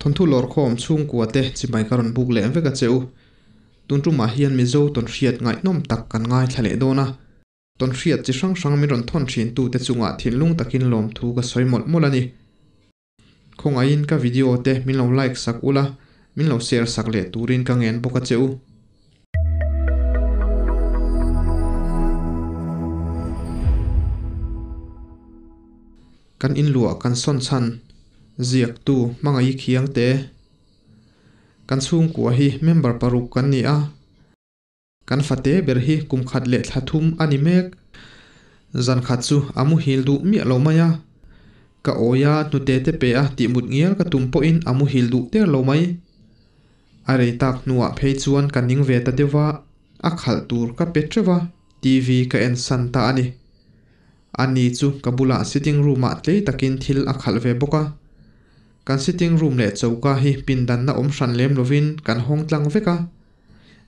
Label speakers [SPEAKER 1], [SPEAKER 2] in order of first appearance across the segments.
[SPEAKER 1] Thawnthu lawrkhawm chhungkua te chibai ka rawn buk leh vek a che u. Tun tumah hian Mizo tawnhriat ngaihnawm tak kan ngaithla leh dawn a. Tawnhriat chi hrang hrang min rawn thawn thin tute chungah thinlung takin lawmthu ka sawi mawlh mawlh a ni. Khawngaihin ka video te min lo like sak ula, min lo share sak leh turin ka ngen bawk a che u. Kan inluah kan sawn chhan ziaktu hmangaih khiang te. Kan chhungkua hi member paruk kan ni a. Kan fate ber hi kum khat leh thla thum a ni mek. Zan khat chu a muhil duh miah lo mai a. Ka awi a, hnute te pe a tih mut ngial ka tum pawhin a muhil duh der lo mai. A rei tak hnuah phei chuan ka ning ve ta deuh a, a khalh tur ka pe teuh a, TV ka en san ta a ni. Ani chu ka bulah sitting room ah tlei takin thil a khalh ve bawk a. Kan sitting room leh choka hi pindanna awm hran lem lovin kan hawng tlang vek a.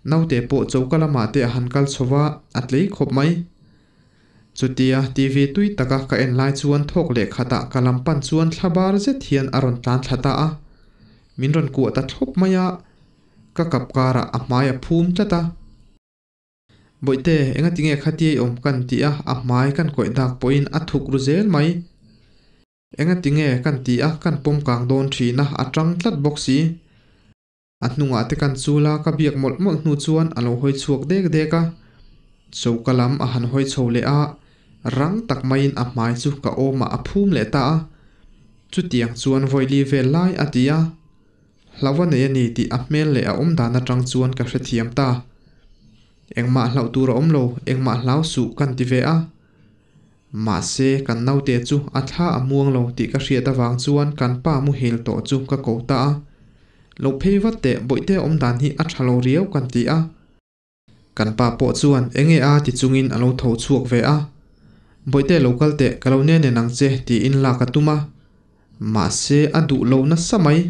[SPEAKER 1] Naute pawh choka lamah te a han kal chho va, a tlei khawp mai. Chutia TV tui taka ka en lai chuan thawk leh khatah ka lam pan chuan thla bar zet hian a rawn tlan thla ta a. Min rawn kuah ta thlawp mai a, ka kap karah a hmai a phum tlat a. Bawihte, engatinge khatia i awm kan ti a, a hmai kan kawih dak pawhin a thuk ru zel mai. Engatinge kan ti a, kan pawm kang dawn thin a, a tang tlat bawk si. A hnungah te kan chul a, ka biak mawlh mawlh hnu chuan a lo hawi chhuak dek dek a. Choka lam a han hawi chho leh a, rang tak maiin a hmai chu ka awmah a phum leh ta a. Chutiang chuan vawili vel lai a ti a. Hlauh a nei a ni tih a hmel leh a awm dan atang chuan ka hrethiam ta. Engmah hlauh tur a awm lo, engmah hlau suh kan ti ve a. Mahse, kan naute chu a thla a muang lo tih ka hriat avang chuan kan pa muhil tawh chu ka ko ta a. Lo phei vat teh, bawihte awm dan hi a tha lo riau kan ti a. Kan pa pawh chuan enge a ti chungin a lo tho chhuak ve a. Bawihte lo kal teh, ka lo nen nen ang che tiin lak a tum a. Mahse, a duh lo nasa mai.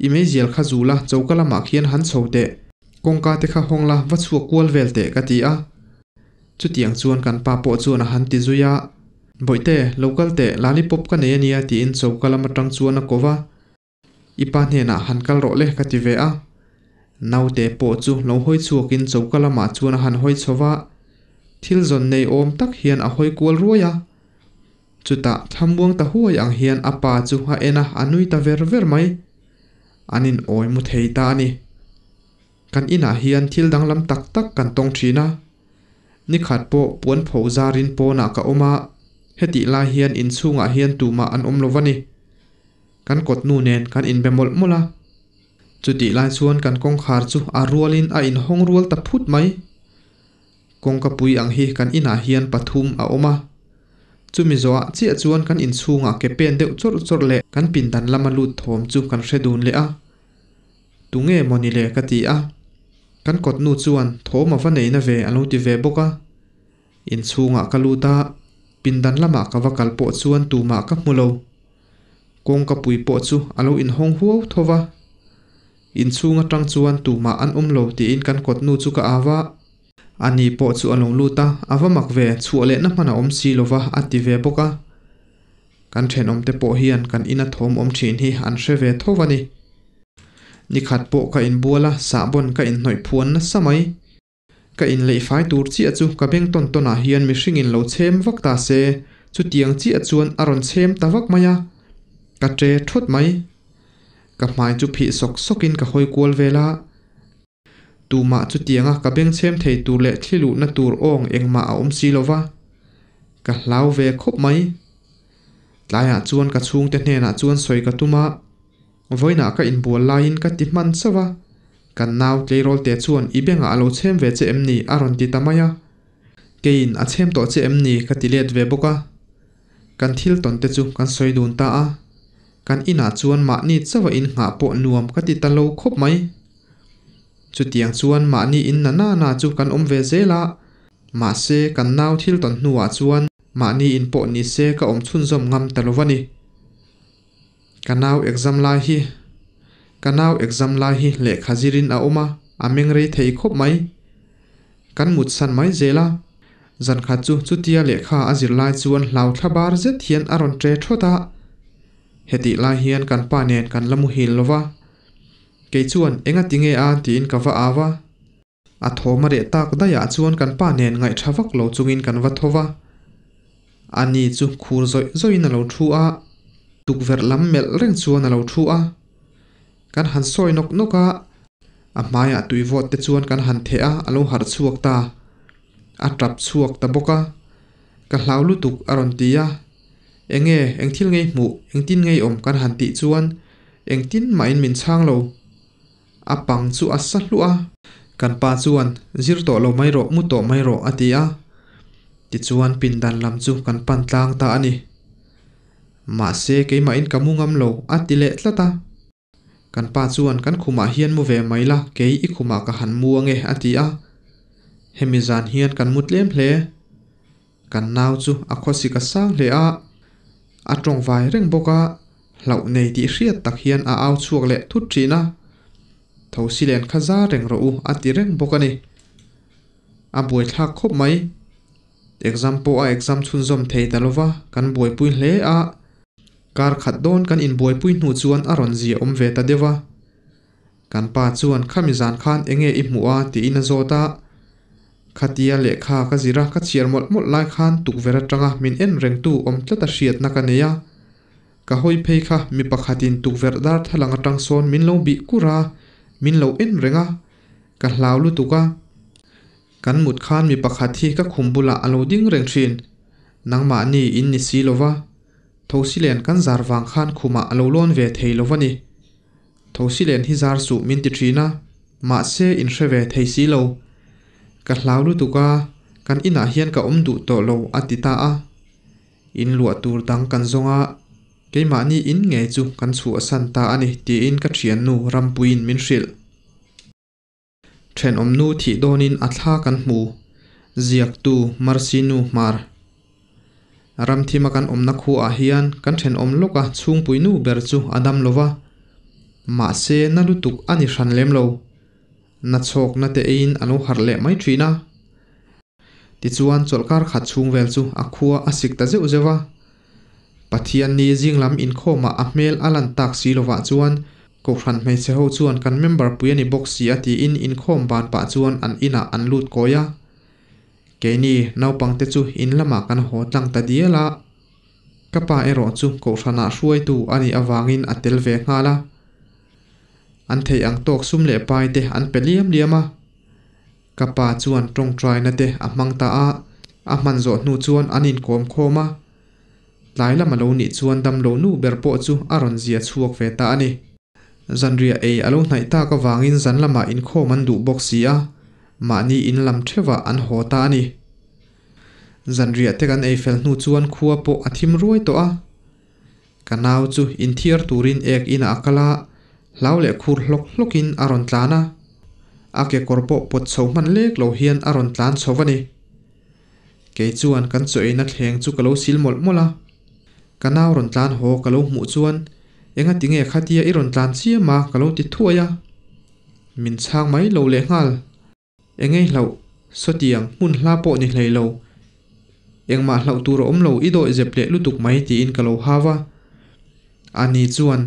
[SPEAKER 1] I meizial kha zu la, choka lamah khian han chho teh. Kawngka te kha hawng la, va chhuak kual vel teh ka ti a. Chutiang chuan kan pa pawh chuan a han ti zui a. Bawihte, lo kal teh, lollipop ka nei a nia tiin choka lam atang chuan a ko va. I pa hnenah han kal rawh le ka ti ve a. Naute pawh chu lo hawi chhuakin choka lamah chuan a han hawi chho va. Thil zawn nei awm tak hian a hawi kual ruai a. Chutah thlamuang ta huai ang hian a pa chu a en a, a nui ta ver ver mai. An in awi mu thei ta a ni. Kan inah hian thil danglam tak tak kan tawng thin a. Nikhat pawh puan pho zarin pawnah ka awm a, hetih lai hian inchhungah hian tumah an awm lo va ni. Kan kawtnu nen kan inbe mawlh mawlh a. Chutih lai chuan kan kawngkhar chu a rualin a inhawng rual ta phut mai. Kawngka pui ang hi kan inah hian pathum a awm a. Chumi zawhah chiah chuan kan inchhungah ke pen deuh chawrh chawrh leh kan pindan lama lut thawm chu kan hre dun leh a. Tunge maw ni le ka ti a. Kan kawtnu chuan thawm a va nei na ve a lo ti ve bawk a. Inchhungah ka lut a, pindan lamah ka va kal pawh chuan tumah ka hmu lo. Kawngka pui pawh chu a lo inhawng huau tho va. Inchhung atang chuan tumah an awm lo tiin kan kawtnu chu ka au a. Ani pawh chu a lo lut a, a va mak ve, chhuah lehna hman a awm si lo va a ti ve bawk a. Kan thenawmte pawh hian kan ina thawm awm thin hi an hre ve tho a ni. Nikhat pawh ka inbual a, sahbawn ka inhnawih phuan nasa mai. Ka inleih fai tur chiah chu ka beng tawn tawnah hian mihringin lo chhem vak ta se, chutiang chiah chuan a rawn chhem ta vak mai a, ka ṭe ṭhawt mai. Ka hmai chu phih sawk sawkin ka hawi kual vel a, tumah chutianga ka beng chhem thei tur leh thli luhna tur awng engmah a awm si lo va, ka hlau ve khawp mai. Tlaiah chuan ka chhungte hnenah chuan sawi ka tum a, vawiinah ka inbual laiin ka ti hman chauh a, Kan nau tleirawl te chuan i bengah a lo chhem ve che em ni? a rawn ti ta mai a. Keiin a chhem tawh che em ni? ka ti let ve bawk a. Kan thil tawn te chu kan sawi dun ta a. Kan inah chuan mahni chauha in nghah pawh nuam ka ti ta lo khawp mai. Chutiang chuan mahni in na na na chu kan awm ve zel a. Mahse kan nau thil tawn hnuah chuan mahni in pawh ni se ka awm chhunzawm ngam ta lo va ni. Ka nau exam lai hi Ka nau exam lai hi lehkha zirin a awm a, a meng rei thei khawp mai. Kan mut san mai zel a. Zankhat chu chutia lehkha a zir lai chuan hlau thla bar zet hian a rawn ṭe ṭhawt a. Hetih lai hian kan pa nen kan la muhil lo va, kei chuan enga tinge a tiin ka va au a. A thawm a reh tak daihah chuan kan pa nen ngaihtha vak lo chungin kan va tho va. Ani chu khur zawih zawihin a lo thu a, tukverh lam melh reng chuan a lo thu a. Kan han sawi nawk nawk a, a hmaiah tui vawt te chuan kan han theh a, a lo harh chhuak ta. A tap chhuak ta bawk a, Ka hlau lutuk a rawn ti a. Enge, eng thil ngei hmuh, engtin ngei awm kan han tih chuan engtin mahin min chhang lo. A pang chu a sa hluah a. Kan pa chuan, Zir tawh lo mai rawh, mu tawh mai rawh a ti a. Tichuan pindan lam chu kan pan tlang ta a ni. Mahse keimahin ka mu ngam lo a ti leh tlat a. Kan pa chuan kan khumah hian mu ve mai la, kei i khumah ka han mu ange a ti a. Hemi zan hian kan mu tlem hle. Kan nau chu a khawsik a sang hle a, a tawng vai reng bawk a, hlauh nei tih hriat tak hian a au chhuak leh thut thin a. Thosi len kha za reng rawh u a ti reng bawk a ni. A buaithlak khawp mai. Exam pawh a exam chhunzawm thei ta lova, kan buaipui hle a. Kar khat dawn kan inbuaipui hnu chuan a rawn zia awm ve ta deuh a. Kan pa chuan khami zan khan enge i hmuh a tiin a zawt a. Khatia lehkha ka zir a, ka chhiar mawlh mawlh lai khan tukverh atanga min en rengtu awm tlat a hriatna ka nei a. Ka hawi phei kha mi pakhatin tukverh darthlalang atang sawn min lo bih kur a, min lo en reng a. Ka hlau lutuk a. Kan mut khan mi pakhat hi ka khum bulah a lo ding reng thin. Nangmahni in ni si lova, Thosilen kan zar vang khan khumah a lo lawn ve thei lo va ni. Thosilen hi zar suh min ti thin a, mahse in hre ve thei si lo. Ka hlau lutuk a, kan inah hian ka awm duh tawh lo a ti ta a. In luah tur dang kan zawng a, keimahni in ngei chu kan chhuahsan ta a ni tiin ka thiannu Rampuiin min hrilh. Thenawmnu thih dawnin a thla kan hmu, ziaktu Marcinu Hmar. Ramthima kan awmna khuaah hian kan thenawm lawka chhungpuinu ber chu a dam lo va, mahse na lutuk a ni hran lem lo. Na chhawkna te eiin a lo harh leh mai thin a. Tichuan chawlhkar khat chhung vel chu a khua a sik ta zeuh zeuh a. Pathianni zinglam inkhawmah a hmel a lan tak si lovah chuan Kohhran hmeichhe ho chuan kan member pui a ni bawk si a tiin inkhawm ban pah chuan an inah an lut kawi a. Keini naupangte chu in lamah kan haw tlang ta dial a. Ka pa erawh chu Kohhranah hruaitu a nih avangin a tel ve nghal a. An theih ang tawk sum leh pai te an pe liam liam a. Ka pa chuan tawngtaina te a hmang ta a, a hman zawh hnu chuan an inkawm khawm a. Tlai lam a lo nih chuan damlo nu ber pawh chu a rawn zia chhuak ve ta a ni. Zanriah ei a lo hnaih tak avangin zan lamah inkhawm an duh bawk si a, mahni in lam theuhah an haw ta a ni. Zanriah te kan ei fel hnu chuan khua pawh a thim ruai tawh a. Ka nau chu inthiar turin ek inah a kal a, hlau leh khur hlawk hlawkin a rawn tlan a. A kekawr pawh pawt chho hman lek lo hian a rawn tlan chho a ni. Kei chuan kan chaw eina thleng chu ka lo sil mawlh mawlh a. Ka nau rawn tlan haw ka lo hmuh chuan, Enga tinge khatia i rawn tlan chiam a? ka lo ti thuai a. Min chhang mai lo leh nghal. Engei hlauh, sawtiang, hmun hla pawh ni hlei lo. Engmah hlauh tur a awm lo, i dawih zep leh lutuk mai tiin ka lo hau a. Ani chuan,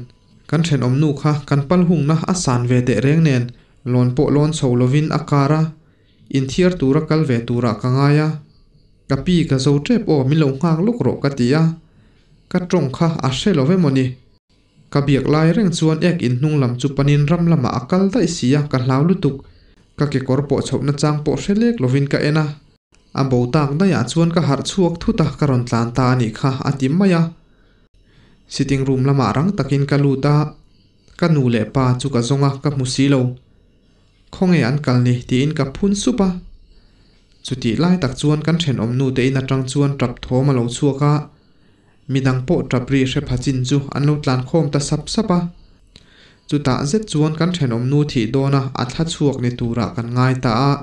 [SPEAKER 1] Kan thenawmnu kha kan pal hungna a san ve teh reng nen, lawn pawh lawn chho lovin a kar a, Inthiar tura kal ve turah ka ngai a, ka pi ka zo tep aw min lo nghak lawk rawh ka ti a, ka tawng kha a hre lo em aw ni. Ka biak lai reng chuan ek in hnung lam chu panin ram lamah a kal daih si a, ka hlau lutuk. Ka kekawr pawh chhohna chang pawh hre lek lovin ka en a. A bo tak daihah chuan ka harh chhuak thut a, ka rawn tlan ta a nih kha a ti mai a. Sitting room lamah rang takin ka lut a, ka nu leh pa chu ka zawng a, ka hmu si lo. Khawnge an kal ni? tiin ka phun sup a. Chutih lai tak chuan kan thenawm nu te in atang chuan tap thawm a lo chhuak a, midang pawh tap ri hre pha chin chu an lo tlan khawm ta sap sap a. Chutah zet chuan kan thenawm nu thih dawna a thla chhuak ni turah kan ngai ta a.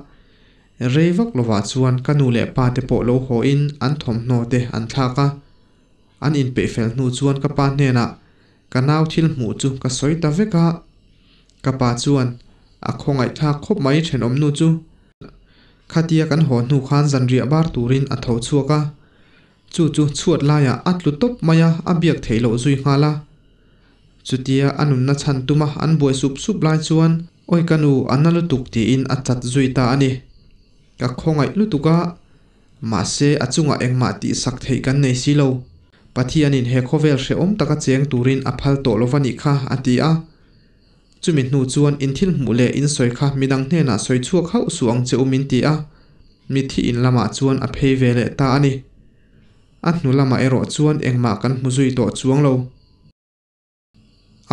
[SPEAKER 1] Rei vak lovah chuan ka nu leh pa te pawh lo haw in an thawmhnaw te an thlak a. An inpeih fel hnu chuan ka pa hnenah Ka nau thil hmuh chu ka sawi ta vek a, ka pa chuan a khawngaihthlak khawp mai thenawm nu chu. Khatia kan haw hnu khan zanriah bar turin a tho chhuak a, chu chu chhuat laiah a tlu tawp mai a, a biak theih loh zui nghal a. Chutia a nunna chhan tuma an buai sup sup lai chuan, Awi ka nu, a na lutuk tiin a chat zui ta a ni. Ka khawngaih lutuk a, mahse a chungah engmah tihsak theih kan nei si lo. Pathianin he khawvel hrehawm taka cheng turin a phal tawh lo va nih kha, a ti a. Chumi hnu chuan in thil hmuh leh in sawi kha midang hnenah sawi chhuak hauh suh ang che u min ti a, mitthi in lamah chuan a phei ve leh ta a ni. A hnu lamah erawh chuan engmah kan hmu zui tawh chuang lo.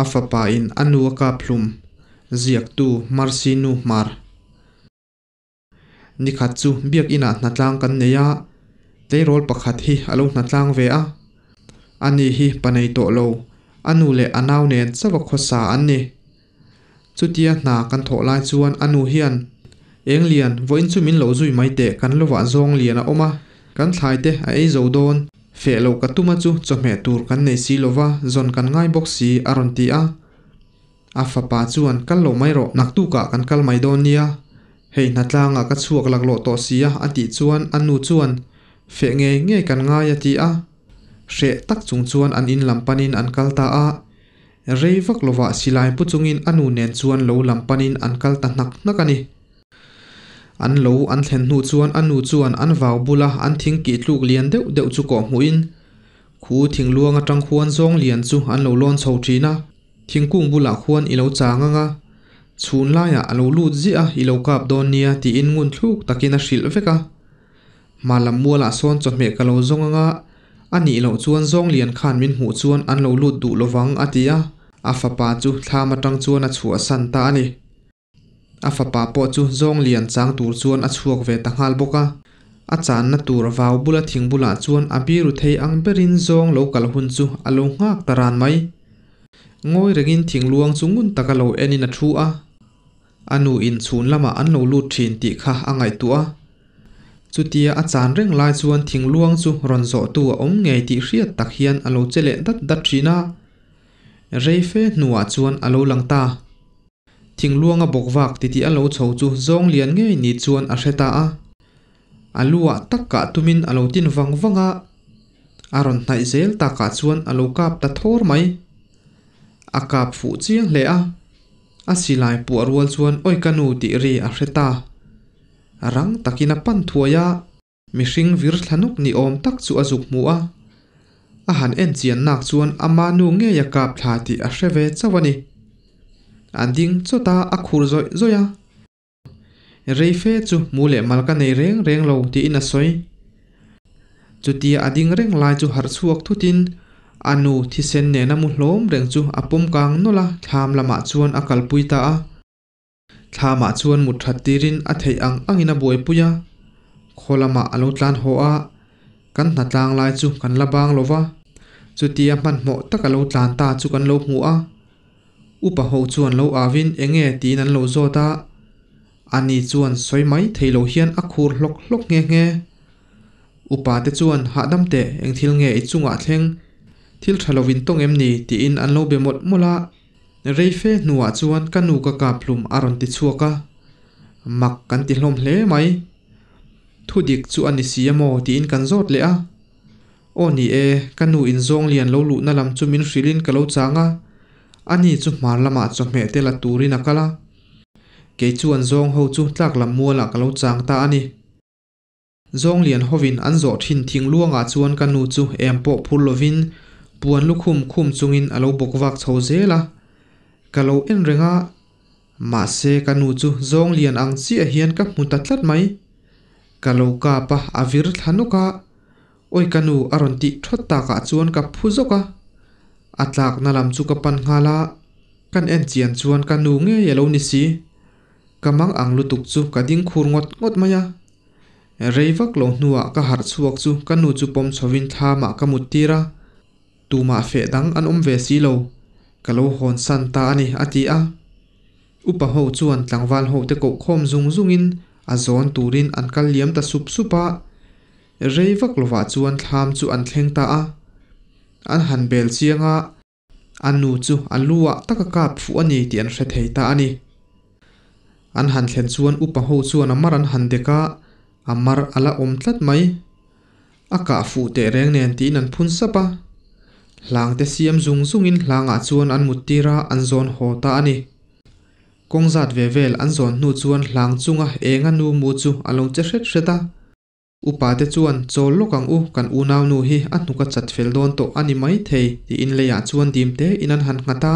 [SPEAKER 1] A fapa in a nu a kap hlum, ziaktu Marcy Nu Hmar. Nikhat chu biakinah hnatlang kan nei a, tleirawl pakhat hi a lo hnatlang ve a. Ani hi pa nei tawh lo, a nu leh a nau nen chauh a khawsa an ni. Chutia hna kan thawh lai chuan a nu hian, Eng lian, vawiin chu min lo zui mai teh, kan lovah zawng lian a awm a, kan thlai te a ei zo dawn, feh loh ka tum a chu chawhmeh tur kan nei si lova, zawn kan ngai bawk si, a rawn ti a. A fapa chuan, Kal lo mai rawh, naktukah kan kal mai dawn nia. Hei hnatlangah ka chhuak laklawh tawh si a, a tih chuan a nu chuan, Feh ngei ngei kan ngai a ti a. Hreh tak chung chuan an in lam panin an kal ta a. Rei vak lovah silai pu chungin a nu nen chuan lo lam panin an kal ta hnak hnak a ni. An lo an thlen hnu chuan a nu chuan an vau bula an thing kih tluk lian deuh deuh chu kawh hmuhin khu thingluang atang khuan zawng lian chu an lo lawn chho thin a. Thingkung bulah khuan i lo chang ang a, chhun laiah a lo lut ziah a, i lo kap dawn nia tiin ngun thluk takin a hrilh vek a. Hma lam mualah sawn chawhmeh ka lo zawng ang a, a nih loh chuan zawng lian khan min hmuh chuan an lo lut duh lovang a ti a, a fapa chu thlam atang chuan a chhuahsan ta a ni. A fapa pawh chu zawng lian chang tur chuan a chhuak ve ta nghal bawk a. A channa tur vau bula thing bulah chuan a biru thei ang berin zawng lo kal hun chu a lo nghak ta ran mai. Ngawi rengin thing luang chu ngun taka lo enin a thu a. A nu in chhun lamah an lo lut thin tih kha a ngaihtuah a. Chutia a chan reng lai chuan thing luang chu rawn zawhtu a awm ngei tih hriat tak hian a lo che leh dat dat thin a. Rei fe hnuah chuan a lo lang ta. Thingluanga bawk vak titih a lo chho chu zawng lian ngei ni chuan a hre ta a. A lu ah tak kah tumin a lo tin vang vang a, a rawn hnaih zel takah chuan a lo kap ta thawr mai. A kap fuh chiang hle a, a silai puah rual chuan awi ka nu tih ri a hre ta. Rang takin a pan thuai a. Mihring vir thlanuk ni awm tak chu a zuk hmu a, a han en chian nak chuan ama nu ngei a kap thla tih a hre ve chauh a ni. A ding chawt a, a khur zawih zawih a. Rei fe chu mu leh mal ka nei reng reng lo tiin a sawi. Chutia a ding reng lai chu harh chhuak thutin a nu thisen nena mu hlawm reng chu a pawm kang nawlh a, thlam lamah chuan a kalpui ta a. Thlamah chuan mut that tirin a theih ang angin a buaipui a, khaw lamah a lo tlan haw a, kan hnatlang lai chu kan la bang lo va, chutia hmanhmawh tak a lo tlan ta chu kan lo hmu a. Upa ho chuan lo avin enge tiin an lo zawt a, ani chuan sawi mai thei lo hian a khur hlawk hlawk nghe nghe. Upa te chuan hahdam teh eng thil nge i chungah thleng, thil tha lovin tawng em ni tiin an lo be mawlh mawlh a. Rei fe hnuah chuan ka nu ka kap hlum a rawn ti chhuak a, mak kan ti hlawm hle mai. Thu dik chu a ni si a maw tiin kan zawt leh a. Aw ni e, ka nu in zawng lian lo luhna lam chu min hrilhin ka lo chang a, ani chu hmar lamah chawhmeh te la turin a kal a. Kei chuan zawng ho chu tlak lam mualah ka lo chang ta a ni. Zawng lian hovin an zawh thin thingluangah chuan ka nu chu em pawh phur lovin puan lukhum khum chungin a lo bawk vak chho zel a, ka lo en reng a, mahse ka nu chu zawng lian ang chiah hian ka hmu ta tlat mai. Ka lo kap a, a vir thla nawk a, awi ka nu a rawn tih thawt takah chuan ka phu zawk a, a tlakna lam chu ka pan nghal a, kan en chian chuan ka nu ngei a lo ni si. Ka mang ang lutuk chu ka ding khur ngawt ngawt mai a. Rei vak lo hnuah ka harh chhuak chu ka nu chu pawm chhovin thlamah ka mut tir a, tumah feh dang an awm ve si lo, ka lo hawn san ta a ni, a ti a. Upa ho chuan tlangval ho te koh khawm zung zungin a zawn turin an kal liam ta sup sup a, rei vak lovah chuan thlam chu an thleng ta a. An han bel chiang a. A nu chu a lu ah tak a kap fuh a ni tih an hre thei ta a ni. An han thlen chuan upa ho chuan a mar an han dek a, a mar a la awm tlat mai. A kah fuh teh reng nen tiin an phun sap a. Hlang te siam zung zungin hlangah chuan an muttir a, an zawn haw ta a ni. Kawng zat ve vel an zawn hnu chuan hlang chunga enga nu mu chu a lo che hret hret a. Upa te chuan chawl lawk ang u, kan unau nu hi a hnuk a chat fel dawn tawh a ni mai thei tiin leiah chuan dim te in an han nghat a.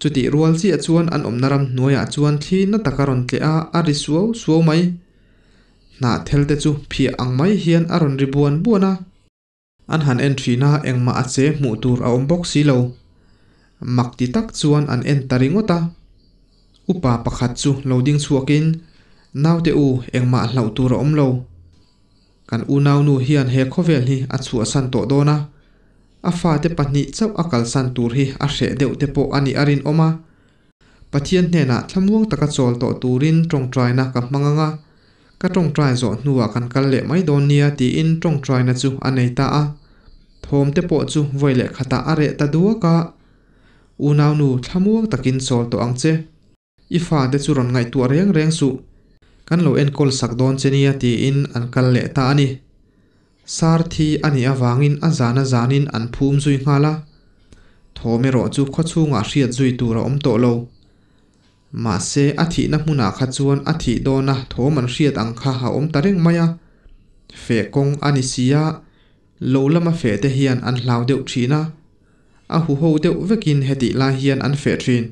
[SPEAKER 1] Chutih rual chiah chuan an awmna ram hnuaiah chuan thli na tak a rawn tleh a, a ri suau suau mai. Hnahthel te chu phiah ang mai hian a rawn ri buan buan a. An han en thin a, engmah a che hmuh tur a awm bawk si lo. Mak ti tak chuan an en ta ringawt a. Upa pakhat chu lo ding chhuakin, Naute u, engmah hlauh tur a awm lo. Kan unaunu hian he khawvel hi a chhuahsan tawh dawn a, a fate pahnih chauh a kalsan tur hi a hreh deuh te pawh a nih a rinawm a. Pathian hnenah thlamuang taka chawl tawh turin tawngtaina ka hmang ang a, ka tawngtai zawh hnuah kan kal leh mai dawn nia tiin tawngtaina chu a nei ta a. Thawm te pawh chu vawi leh khatah a reh ta duak a, Unaunu thlamuang takin chawl tawh ang che. I fate chu rawn ngaihtuah reng reng suh, kan lo enkawl sak dawn che nia tiin an kal leh ta a ni. Sar thi a nih avangin a zan a zanin an phum zui nghal a, thawm erawh chu khawchhungah hriat zui tur a awm tawh lo. Mahse a thihna hmunah kha chuan a thih dawna thawm an hriat ang kha a awm ta reng mai a, feh kawng a ni si a, lo lama feh te hian an hlau deuh thin a, a huho deuh vekin hetih lai hian an feh thin.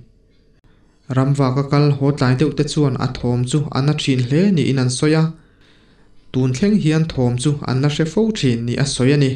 [SPEAKER 1] Ramvak a kal haw tlai deuh te chuan a thawm chu a na thin hle niin an sawi a, tun thleng hian thawm chu an la hre fo thin ni a sawi a ni.